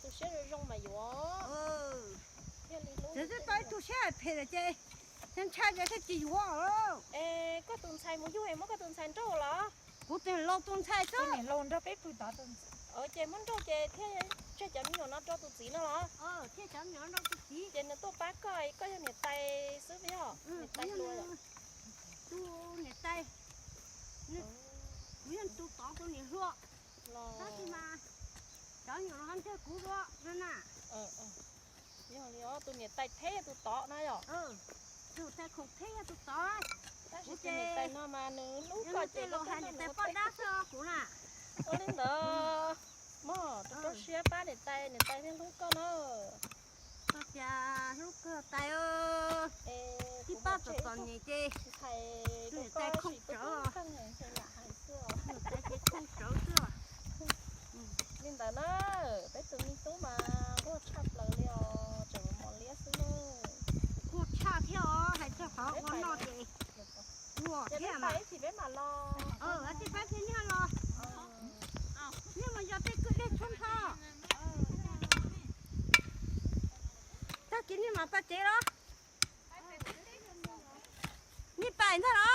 Tus siab zoo zoo mas yuav. Txawm tau ib tug siab phem lawm ces ntshai ntshai ces thiaj tsis yuav. Es koj tus ntxhais mus yug es muab koj tus ntxhais nrauj los? Kuv tus laus tus ntxhais xwb. Ces muab nrauj ces thiaj tseg cov me nyuam no rau tus txiv no los? Ces nws tuaj pab koj, koj yog niam tais xwb yog? Niam tais hluas. Tus niam tais, kuv yog tus tod tus niam hluas. Tab sis mas cov me nyuam no ho ntseeg kuv dua no na. Yog li tus niam tais thiab yog tus tod no yom? Tus niam tais khoom thiab yog tus tod. Tab sis tus niam tais no mas nws hlub koj ces los hais niam tais poj dab xwb kuv na. Ua li ntawd, mog, rau rau siab pab niam tais, niam tais thiaj hlub koj na. Koj cas hlub kawg tais. Tib pab txom txom nyem ces tus niam tais khoom tsawv. Tus niam tais ces khoom tsawv xwb. Li ntawd na, peb tus me tub mas quaj tshaj plaws li os, tseem mos liab xwb na. Quaj tshaj thiab os, hais txog qhov ua noj ces quaj thiab mas. Ib pab thiab niag los, niag mas yog tej kwj dej tshoob nrho. Tag kis niag mam pais tsev los? Niag pais ntag los?